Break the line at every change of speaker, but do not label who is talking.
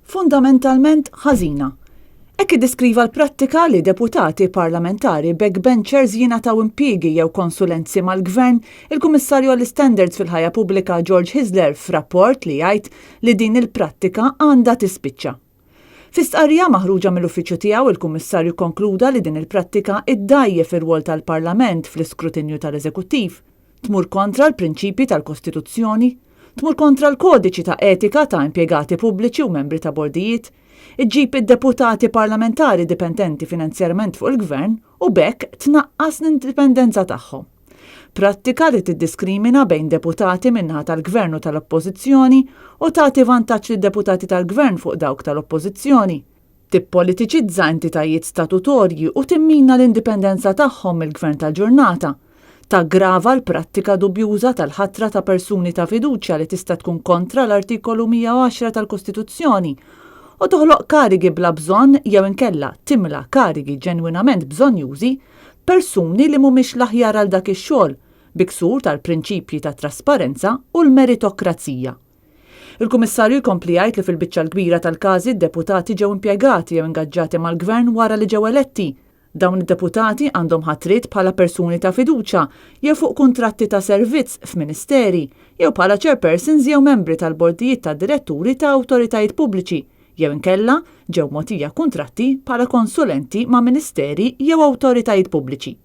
Fundamentalment ħażina. Hekk iddeskriva l-prattika li deputati parlamentari backbenchers jingħataw impjiegi jew konsulenzi mal-Gvern il-Kummissarju għall-Istandards fil-Ħajja Pubblika George Hyzler f'rapport li jgħid li din il-prattika għandha tispiċċa. Fi stqarrija maħruġa mill-uffiċċju tiegħu il-Kummissarju kkonkluda li din il-prattika iddgħajjef ir-rwol tal-Parlament fl-iskrutinju tal-Eżekuttiv, tmur kontra l-prinċipji tal-Kostituzzjoni, tmur kontra l-kodiċi ta' etika ta' impjegati pubbliċi u membri ta' bordijiet, iġġib id-deputati parlamentari dipendenti finanzjarjament fuq il-Gvern u b'hekk tnaqqas l-indipendenza tagħhom. Prattika li tiddiskrimina bejn deputati min-naħa tal-Gvern u tal-Oppożizzjoni u tagħti vantaġġ lid-deputati tal-Gvern fuq dawk tal-Oppożizzjoni, tippolitiċizza entitajiet statutorji u timmina l-indipendenza tagħhom mill-Gvern tal-ġurnata, taggrava l-prattika dubjuża tal-ħatra ta' persuni ta' fiduċja li tista' tkun kontra l-Artikolu 110 tal-Kostituzzjoni u toħloq karigi bla bżonn jew inkella timla karigi ġenwinament bżonnjużi b'persuni li mhumiex l-aħjar għal dak ix-xogħol, bi ksur tal-prinċipji tat-trasparenza u l-meritokrazija. Il-Kummissarju jkompli jgħid li fil-biċċa l-kbira tal-każi d-deputati ġew impjegati jew ingaġġati mal-Gvern wara li ġew eletti. Dawn id-deputati għandhom ħatriet bħala persuni ta' fiduċja jew fuq kuntratti ta' servizz f'ministeri jew bħala chairpersons jew membri tal-bordijiet tad-diretturi ta' awtoritajiet pubbliċi jew inkella ġew mogħtija kuntratti bħala konsulenti ma' ministeri jew awtoritajiet pubbliċi.